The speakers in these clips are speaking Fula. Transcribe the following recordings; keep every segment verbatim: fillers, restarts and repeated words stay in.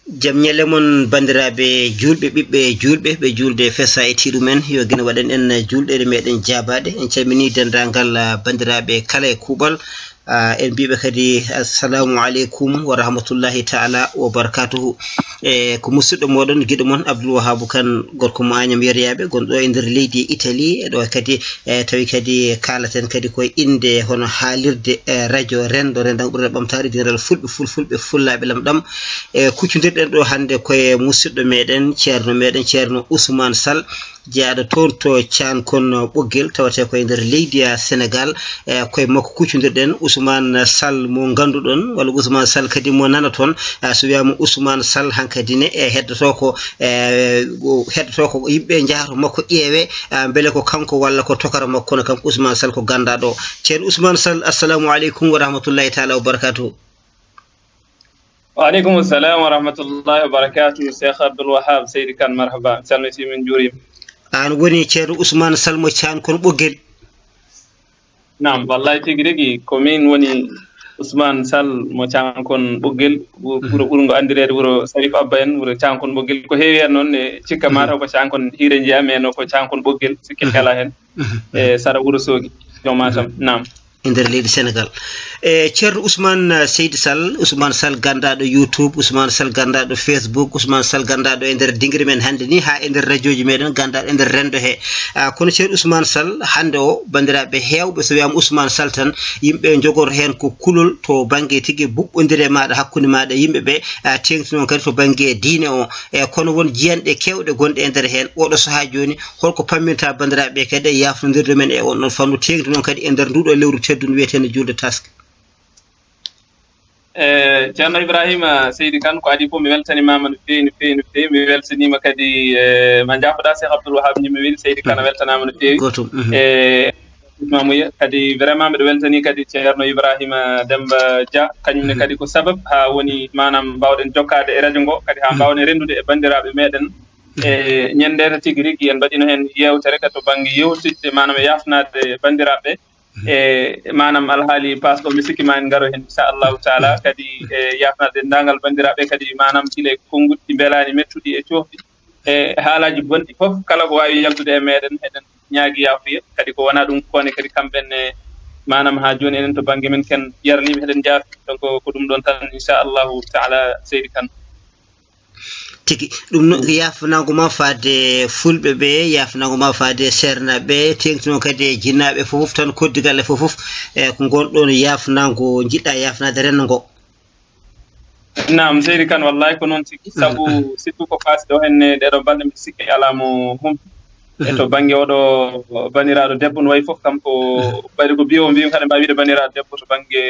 Jam ñalle mon, banndiraaɓe juulɓe, ɓiɓɓe juulɓe, ɓe juulde fesa e tiiɗumen, yo gine waɗan en juulɗeele meɗen jaabaaɗe. En calminii denndaangal, ah, banndiraaɓe kala e kuuɓal. Ah, en mbiiɓe kadi, "Assalamu aleykum wa rahmatullahi taala wa barakatuhu." E ko musidɗo moɗon, giɗo mon Abdoul Wahabu Kane, gorko mo Agnam Yeryaaɓe, gonɗo e nder leydi Italie. E ɗo kadi, e tawi kadi kaalaten kadi koye innde hono haalirde, e radio Renndo, Renndo Ɓurɗo Ɓamtaare, Dental Fulɓe, Fulfulɓe, Fullaaɓe Lamɗam. E kuccondirɗen ɗo hannde koye musidɗo meɗen, ceerno meɗen, ceerno Ousmane Sall, jeyaaɗo toon to Caankon Ɓoggel, tawetee koye nder leydi, ah, Senegal. E koye makko kuccondirɗen Ousmane Sall mo ngannduɗon, walla Ousmane Sall kadi mo nanoton. Ah, so wiyaama Ousmane Sall hankadi ne, e heddoto ko, e o heddoto ko yimɓe njahata makko ƴeewe, ah, mbele ko kanko walla ko tokara makko, kono kanko Ousmane Sall ko ganndaaɗo. Ceerno Ousmane Sall, assalamu aleykum wa rahmatullahi taala wa barakatuhu. Wa aleykum salam wa rahmatullahi wa barakatuh, Cheikh Abdoul Wahab, Seydi Kane, marhaba. Mi salmitii, min njuuriima. Aan woni ceerno Ousmane Sall mo Caankon Ɓoggel? Naam, wallahi tigi rigi, ko min woni Ousmane Sall mo Caankon Ɓoggel, wu-, Mhm. wuro ɓurngo anndireede wuro Sarif Abba en, wuro Caankon Ɓoggel. Ko heewi heen noon ne cikka Mhm. mataw ko Caankon Hiire Njeyaa, mais no ko Caankon Ɓoggel, sikke Mhm. alaa heen. Mhm. E sara Wuro Soogi, joom Matam. Mhm. Naam. E nder leydi Senegal. E ceerno Ousmane, eh, Seydi Sall, Ousmane Sall ganndaaɗo YouTube, Ousmane Sall ganndaaɗo Facebook, Ousmane Sall ganndaaɗo e nder dingiri men hannde ni, haa e nder radiooji meɗen, ganndaaɗo e nder renndo he. Ah, kono ceerno Ousmane Sall, hannde o, banndiraaɓe heewɓe, so wiyaama Ousmane Sall tan, yimɓe njogoto heen ko kulol to bannge tigi buɓɓondire maaɗa, hakkunde maaɗa e yimɓe ɓe, ah, teeŋti noon kadi to bannge diine o. E kono won jiyanɗe keewɗe gonɗe e nder heen. Oɗo sahaa jooni, holko pamminta banndiraaɓe ɓe kadi e yaafnondirde men e on ɗon fannu, teeŋti noon kadi e nder nduɗo lewru teddundu wiyeteende juulde Taske? E, Ceerno Ibrahima Seydi Kane, ko adii fof mi weltanimaama no feewi, no feewi, no feewi. Mi weltaniima kadi, e, ma njaafo-ɗaa Cheikh Abdoul Wahab Ñimme Weli, Seydi Kane Mhm. weltanaama no feewi. Gootum, mhm. E, Mamuya, kadi vraiment mbiɗo weltanii kadi Ceerno Ibrahima Demmba Dia, kañum ne Mhm. kadi ko sabab haa woni maanaam mbaawɗen jokkaade e radio ngo, kadi haa Mhm. mbaawɗen renndude e banndiraaɓe meɗen. Mhm. E ñanndeere tigi rigi en mbaɗino heen yeewtere ka to bannge yewtidde maanaam e yaafnaade banndiraaɓe. Mhm. E maanaam alhaali paasɗo, mi sikki ma en ngaro heen, inchallahu taala, Mhm. kadi e yaafnaade denndaangal banndiraaɓe, kadi maanaam gila e konnguɗi mbelaani mettuɗi e coofɗi. E haalaaji bonɗi fof, kala ko waawi yaltude e meɗen, eɗen ñaagi yaafuya. Kadi ko wonaa ɗum kone kadi kamɓe ne, maanaam haa jooni enen to bannge men ken yarliiɓe eɗen njaafi. Donc ko ɗum ɗoon tan, inchallahu taala, Seydi Kane. Tigi, ɗum no, yaafnaango ma faade fulɓe ɓe, yaafnaango ma faade seernaaɓe ɓe, teeŋti noon kadi e jinnaaɓe fof tan, koddigal e fof fof, e ko ngon ɗoon yaafnaango njiɗɗa yaafnaade renndo ngo? Naam, Seydi Kane, wallahi ko noon tigi. Mhm, Sabu mhm. Surtout ko faati ɗo henne ɗeɗo balɗe, mbiɗo sikki alaa mo humpi. E to Mhm. bannge oɗo banndiraaɗo debbo, no wayi fof kam ko Mhm. ɓayde ko biyo o mbiymi, kadi mbawi wiide banndiraaɗo debbo to bannge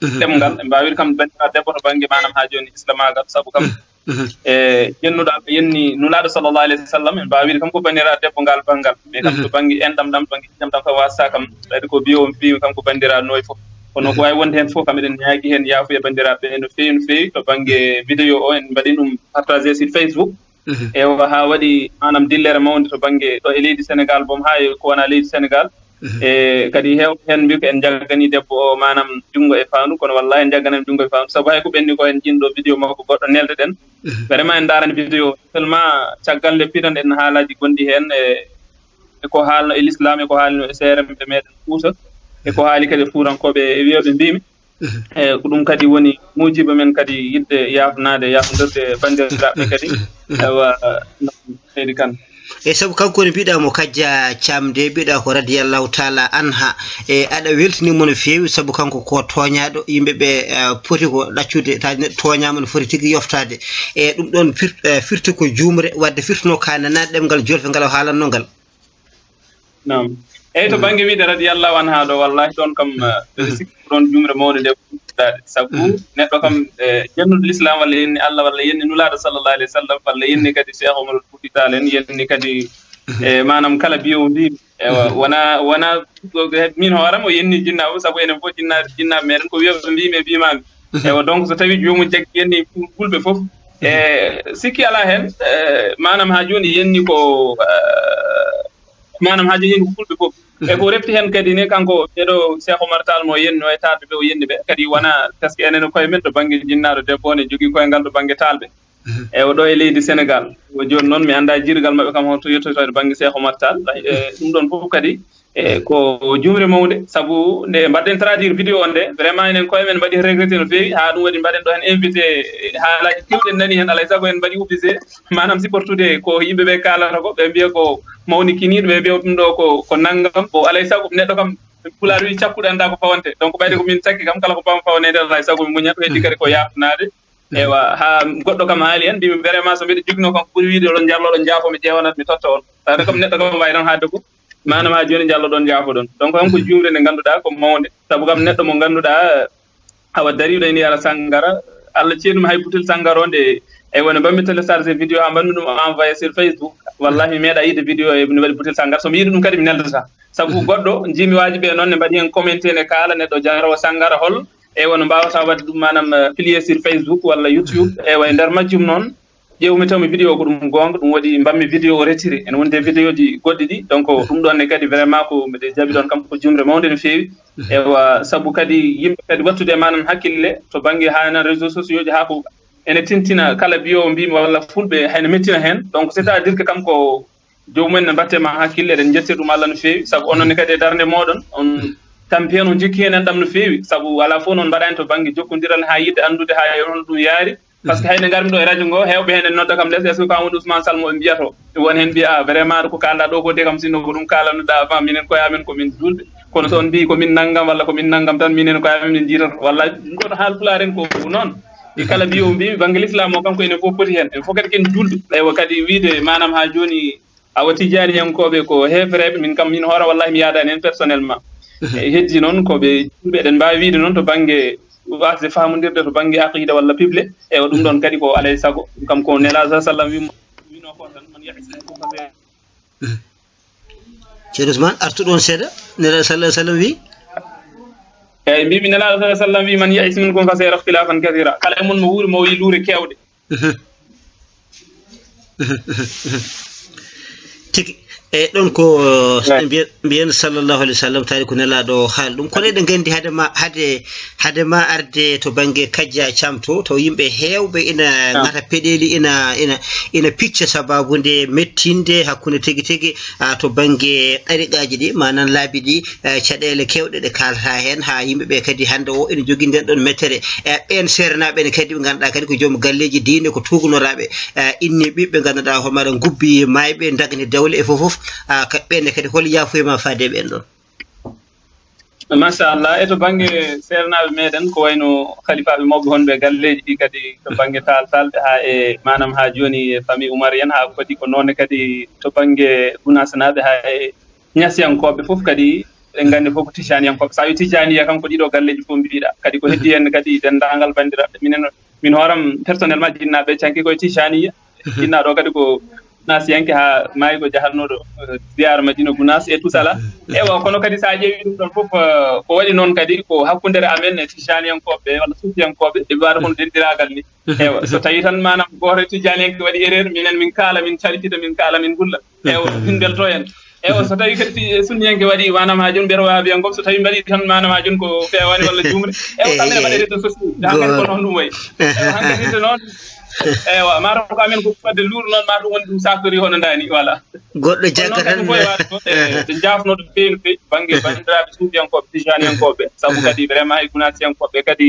Mhm, ɗemngal, mhm. En mbawi wiide kam banndiraaɗo debbo to bannge maanaam haa jooni islamaagal, sabu kam Mhm, mhm. e jennuɗo Allah yenni Nulaaɗo sallallahu alayhi wa sallam, en mbawi wiide kam ko banndiraaɗo debbo ngal banngal, mais kam to Mhm. bannge enɗam ɗam, bannge ƴiƴam ɗam kam wasata kam, ɓayde ko biyo o mbiymi kam ko banndiraaɗo no wayi fof. Kono ko Mhm. wawi wonde heen fof kam eɗen ñaagi heen yaafuya banndiraaɓe no feewi, no feewi, to bannge vidéo o en mbaɗi ɗum partagé sur Facebook. Mhm. Ewa, haa waɗi maanaam dillere mawnde to bannge ɗo e leydi Senegal boom haa e ko wonaa leydi Senegal. Mhm. E kadi heewɓe heen mbii ko en njagganii debbo o maanaam junngo e faandu, kono wallaahi en njagganani junngo e faandu, sabu hay ko ɓenni ko en jiin ɗo vidéo makko goɗɗo nelde ɗen. Mhm. Vraiment en ndaarani vidéo o. Seulement caggal nde pidan en haalaaji gonɗi heen e, e ko haalno e l'islam, e ko haalno e seeremɓe meɗen Fuuta, e ko haali kadi e fuutankooɓe e wiyooɓe mbiimi. Mhm. E ko ɗum kadi woni muujiba men kadi yiɗde yaafnaade, yaafndirde banndiraaɓe Mhm, kadi. Mhm, mhm. Awa, no, Seydi Kane. E sabu kanko woni mbiɗa mo Kajja Caam de, mbiɗa ko radiyallahu taala anha. E aɗa weltini mo no feewi, sabu kanko ko tooñaaɗo, yimɓe ɓe, eh, poti ko ɗaccude, taade neɗɗo tooñaama no foti tigi yoftaade. E ɗum ɗoon fir-, eh, firti ko juumre, wadde firtuno ka nanaade ɗemngal jolfe ngal o haalanno ngal. Naam. Eyi, to Mhm. bannge wiide radiyallahu anha ɗo, wallahi ɗoon kam, Mhm. eh, mbeɗa Mhm. sikki ko ɗoon juumre mawnde nde fuɗɗaade. Sabu Mhm. neɗɗo kam, eh, jennuɗo l'islam walla yenni Allah walla yenni Nulaaɗo sallallahu alayhi wa sallam walla yenni Mhm. kadi Cheikh Omarul Fouti Tall en, yenni kadi, Mhm. eh, maanaam kala biyo mbiimi. Ewa, Mhm. wona, wona, min hooram o yenni jinnaaɓe, sabu enen fof jinnaaɓe, jinnaaɓe meɗen ko wiyooɓe mbiimi e mbiimaami. Mhm. Ewa, donc so tawii joomum jaggi yenni ful-, fulɓe fof, Mhm. e sikki alaa heen, eh, maanaam haa jooni yenni ko, eh, maanaam haa jooni yenni ko fulɓe fof. E Mhm. ko refti heen kadi ne, kanko ɓeɗo Cheikh Oumar Tall mo yenni o e taalɓe ɓe o yenni ɓe, kadi wona, parce que enen koye men to bannge jinnaaɗo debbo ne jogii koyngal to bannge taalɓe. E o ɗo e leydi Sénégal. O jooni noon, mi anndaa jiidugal maɓɓe kam, hoto yettoto e bannge Cheikh Oumar Tall. E, ɗum ɗoon fof kadi, e, ko juumre mawnde, sabu nde mbaɗɗen traduire vidéo on nde, vraiment enen koye men mbaɗi regretté no feewi, haa ɗum waɗi mbaɗen ɗo heen invité, e, haalaaji keewɗi en nani heen, alaa e sago en mbaɗi obligé, maanaam, supportude ko yimɓe ɓe kaalata ko, ɓe mbiya ko mawnikiniiɗo, ɓe mbiya ɗum ɗo ko, ko nanngam, ko alaa e sago neɗɗo kam, Pulaar wi cakkuɗo anndaa ko fawante. Donc, ɓayde ko min cakki kam, kala ko paam fawaneede, alaa e sago mi muñat, o heddi kadi ko yaafnaade. Ewa, haa goɗɗo kam haali heen, mbimi vraiment so mbiɗo jogino kam ko ɓuri wiyde oɗon njallo, oɗon njaafo, mi ƴeewanat, mi totta on. Tawde kam neɗɗo kam wawi tan haadde ko, maanaam haa jooni njallo ɗon njaafo ɗon. Donc, on ko juumre nde ngannduɗaa ko mawnde. Sabu kam neɗɗo mo ngannduɗaa, awa dariiɗo ene yara sanngara, Allah ceeɗum hay butel sanngara o nde, e wona mbaɗmi téléchargé vidéo haa mbaɗmi ɗum envoyé sur Facebook. Wallahi mi meeɗa yiide vidéo e no waɗi butel sanngara. So mi yiɗi ɗum kadi mi neldata. Sabu goɗɗo, njiimi waaji ɓe noon ne mbaɗi heen commenté ne kaala neɗɗo jaroowo sanngara hol, e wano mbaawata waɗde ɗum maanaam, eh, publié sur Facebook walla YouTube. Ewa, e nder majjum noon, ƴeewmi taw mi vidéo ko ɗum goonga, ɗum waɗi mbaɗmi vidéo o retiré. Ene wondi e vidéo ji goɗɗi ɗi, donc ɗum ɗoon ne kadi vraiment ko mbiɗa jaɓi ɗoon kam ko juumre mawnde no feewi. Ewa, sabu kadi yimɓe kadi wattude e maanaam hakkille to bannge haa nan réseaux sociaux ji haa ko ene tintina kala biyo mbimi walla fulɓe hayno mettina heen. Donc c'est-à-dire que kam ko joomum en ne mbatte ma hakkille, eɗen njetti ɗum Allah no feewi, sabu onon ne kadi e darnde mooɗon, on tampi heen, on jokki heen enɗam no feewi, sabu alaa fof noon mbaɗaani to bannge jokkondiral haa yiɗde anndude haa e hono ɗum yaari. Parce que hay nde ngarmi ɗo e radio ngo, heewɓe heen en nodda kam les, est-ce que ko Amadou Ousmane Sall mo ɓe mbiyata o? Won heen mbiya, "Ah, vraiment ko kaalɗaa ɗo ko de kam, sinno ko ɗum kaalannoɗaa avant, minen koye amen ko min juulɓe. Kono so on mbii ko min nanngam walla ko min nanngam tan, minen koye amen min njiitata." Walla ɗum ɗo to haal pulaar en ko noon. E kala mbiyo mbi bannge l'islam o kanko enen fof poti heen. En fof kadi ken juulɓe. Eywa kadi wiide maanaam haa jooni awa tijaaniyankooɓe ko heefereeɓe, min kam min hoore wallahi mi yaadaani heen personnellement. E heddi noon ko ɓe juulɓe, eɗen mbaawi wiide noon to bannge waasde faamondirde to bannge aqida walla piɓle. Eywa ɗum ɗoon kadi ko alaa e sago. Ɗum kam ko Nelaaɗo sallallahu alaihi wasallam wimo, wino ko tan man yahisna ko fase. Ceerno Ousmane, artu ɗoon seeɗa. Nelaaɗo sallallahu alaihi wasallam wi? Eeyi, mbiimi Nelaaɗo sallallahu alaihi wasallam wi, "Man ya'is minkum fasayara ikhtilafan kathira." Kala e mon mo wuuri mo yi luure keewɗe. Tigi. E ɗon ko, eh, mbiyen, mbiyen sallallahu alaihi wasallam, tawi ko Nelaaɗo haali ɗum. Kono eɗen nganndi hade ma, hade, hade ma arde to bannge Kajja Caam to, taw yimɓe heewɓe ina ngata peɗeeli, ina, ina, ina picca sababu nde mettinde hakkunde tigi tigi, a, to bannge ɗariqaaji ɗi, maanaam laabi ɗi, eh, caɗeele keewɗe ɗe kaalata heen, haa yimɓe ɓe kadi hannde o ene jogii nden ɗon mettere. E ɓeen seernaaɓe ne kadi ɓe ngannduɗaa kadi ko joom galleeji diine, ko tuugnoraaɓe, eh, inni ɓiɓɓe ngannduɗaa hoore maaɗa ngubbi maayɓe, ndagni dewle e fof fof, ah, ka ɓeen ne kadi hol yaafuya ma faade e ɓeen ɗon? Machallah, e to bannge seernaaɓe meeɗen, ko wayno halifaaɓe mawɓe honɓe e galleeji ɗi kadi to bannge taal taalɓe haa e maanaam haa jooni e famille Oumar en, haa kadi ko noone kadi to bannge Gunaas naaɓe haa e Ñasiyankooɓe fof kadi, eɗen nganndi fof ko Tijjaaniyankooɓe. So a wii Tijjaaniya kam, ko ɗiɗo galleeji fof mbiɗa. Kadi ko heddi heen kadi denndaangal banndiraaɓe. Minen, min hooram personnellement jinnaaɓe canki koye Tijjaaniya. Jinnaaɗo kadi ko Naasiyanke haa maayi ko jahatnooɗo, eh, ziyaara Madina Gunaas et tout ça là. Ewa, kono kadi so a ƴeewi ɗum ɗon fof, eh, ko waɗi noon kadi ko hakkunde amen e Tijjaaniyankooɓe walla Suufiyankooɓe, ɓe mbaɗa kono denndiraagal ni. Ewa, so tawii tan maanaam gooto e Tijjaaniyanke waɗi erreur, minen min kaala, min calkita, min kaala, min ngulla. Ewa, min mbelto heen. Ewa, so tawii kadi ti-, sunniyanke waɗi maanaam haa jooni, mbiyata wahaabiyanke, so tawii mbaɗi tan maanaam haa jooni ko feewaani walla juumre. Ewa, kamɓe ne mbaɗa réseaux sociaux, haa kadi ko noon ɗum wayi. Ewa, hankadi so noon, ewa, maa taw ko amen ko fadde luuru noon, maa ɗum woni ɗum saktori hono ndaani, voilà. Goɗɗo jaggataa. Kono noon kadi ko e waɗde ko, e, ɓe njaafnoo ɗum feewi no feewi, bannge banndiraaɓe suufiyankooɓe, tijjaaniyankooɓe, sabu kadi vraiment e gunaasiyankooɓe kadi,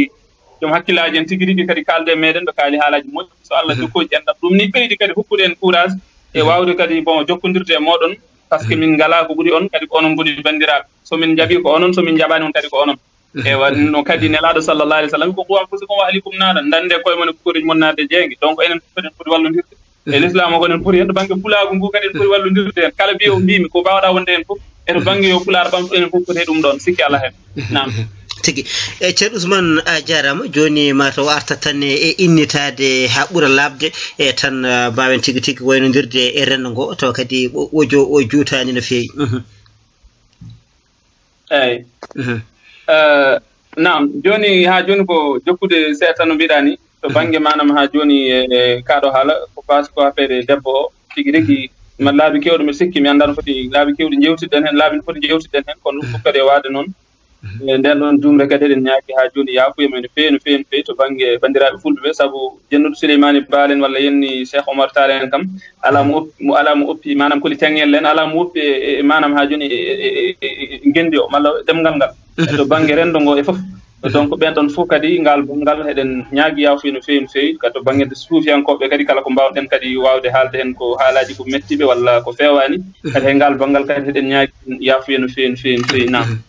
joom hakkillaaji en tigi rigi kadi kaalde e meeɗen, ɓe kaali haalaaji moƴƴi. So Allah jokkooji enɗam, ɗum ni ɓeydi kadi hokkude en courage e waawde kadi, bon, jokkondirde e mooɗon, parce que min ngalaa ko ɓuri on, kadi ko onon ngoni banndiraaɓe. So min njaɓii ko onon, so min njaɓaani on kadi ko onon. Ewa, no kadi Nelaaɗo sallallahu alaihi wasallam ko, "Qu anfusakum wa ahlikum naaran", ndannde koye mon e koreeji mon naatde jeynge. Donc enen fof eɗen foti wallondirde. E l'islam o ko enen poti heen, to bannge pulaagu ngu kadi en poti wallondirde heen. Kala mbiyo mbiimi ko mbaawɗaa wonde heen fof, e to bannge yo pulaar ɓamtu, enen fof poti e ɗum ɗoon, sikki alaa heen. Naam. Tigi. E Ceerno Ousmane, a jaaraama. Jooni ma taw arta tan e, e innitaade haa ɓura laaɓde, e tan, ah, mbaawen tigi tigi waynondirde e renndo ngo, taw kadi o, o jo-, o juutaani no feewi. Mhm. Eeyi. Mhm. Eh, naam, jooni, haa jooni ko jokkude seeɗa tan no mbiɗaa ni, to bannge maanaam haa jooni e, e kaa ɗo haala, ko paasi ko affaire debbo o, tigi rigi, ma laabi keewɗi, mi sikki, mi anndaa no foti laabi keewɗi njeewtidɗen heen, laabi no foti njeewtidɗen heen, kono ɗum fof kadi e waawde noon. E nden ɗon duumre kadi eɗen ñaagi haa jooni yaafuya men no feewi, no feewi, no feewi to bannge banndiraaɓe fulɓe ɓe, sabu Jennuɗo Suleymaani Baal en walla Yenni Cheikh Omar Tall en kam, alaa mo op-, mo, alaa mo oppi, maanaam koli caŋŋel en, alaa mo oppi e, e, e maanaam haa jooni e, e, e, e, e ngenndi o, malla ɗemngal ngal. To bannge renndo ngo e fof. Donc, ɓeen ɗon fof kadi, ngal banngal, eɗen ñaagi yaafuya no feewi, no feewi, ka to bannge suufiyankooɓe kadi, kala ko mbaawɗen kadi waawde haalde heen ko haalaaji ko mettiiɓe walla ko feewaani, kadi he ngal banngal kadi, eɗen ñaagi yaafuya no feewi, no feewi, no feewi, naam.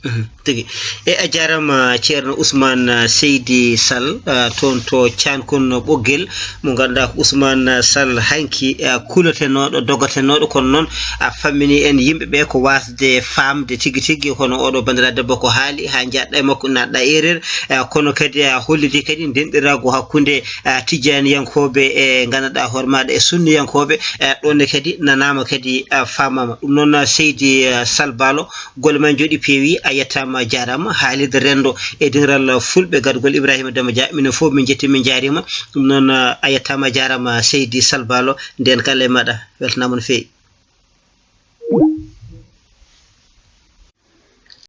Tigi. E a jaaraama, Ceerno Ousmane, ah, Seydi Sall, ah, toon to Caankun Ɓoggel, mo ngannduɗaa ko Ousmane, ah, Sall hanki, ah, kulatenooɗo, dogatenooɗo, kono noon a fammini en yimɓe ɓe ko waasde faamde tigi tigi, hono oɗo banndiraaɗo debbo ko haali, haa njaɗɗa e makko, naatɗa erreur, ah, kono kadi a hollidi kadi ndenɗiraagu hakkunde, ah, tijjaaniyankooɓe e ngannduɗaa hoore maaɗa e sunniyankooɓe, ah, ɗoon ne kadi nanaama kadi, ah, faamaama. Ɗum noon, ah, Seydi, ah, Sall Baalo, golle ma njooɗi peewi, a yettaama, a jaaraama. Haalirde renndo e dental fulɓe, gadgol Ibrahima Demba Dia, minen fof min njetti, min njaariima. Ɗum noon, a yettaama, a jaaraama, Seydi Sall Baalo, ndeen kala e maɗa, weltanaama no feewi.